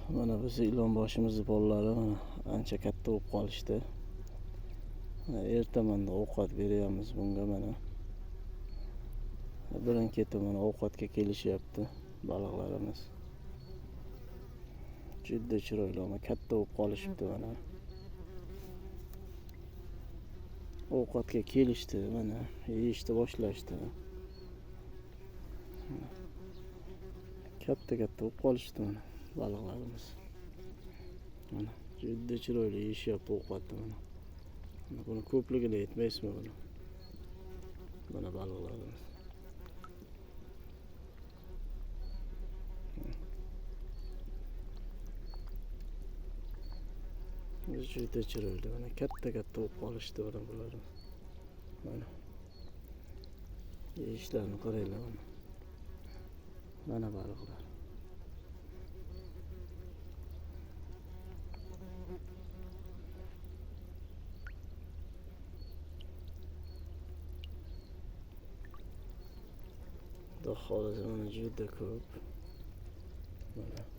Mana bizni ilonboshimiz bolalari mana ancha katta bo'lib qolishdi. Mana ertamanda ovqat beryapmiz bunga mana. Birin ketib mana ovqatga kelishyapti baliqlarimiz. Juda chiroyli, mana katta bo'lib qolishibdi mana. Ovqatga kelishdi mana, yeyishni boshlashdi. Katta-katta bo'lib qolishdi mana baliqlarimiz. Mana juda chiroyli yeyishyapti ovqatni mana. Mana buni ko'pligini aytmaysizmi buni? Mana baliqlarimiz. Juda chiroyli mana, katta-katta bo'lib qolishdi mana bular. Mana yeyishlarini qaranglar mana. Mana baliqlar. Xudo xohlasa mana juda ko'p. Mana.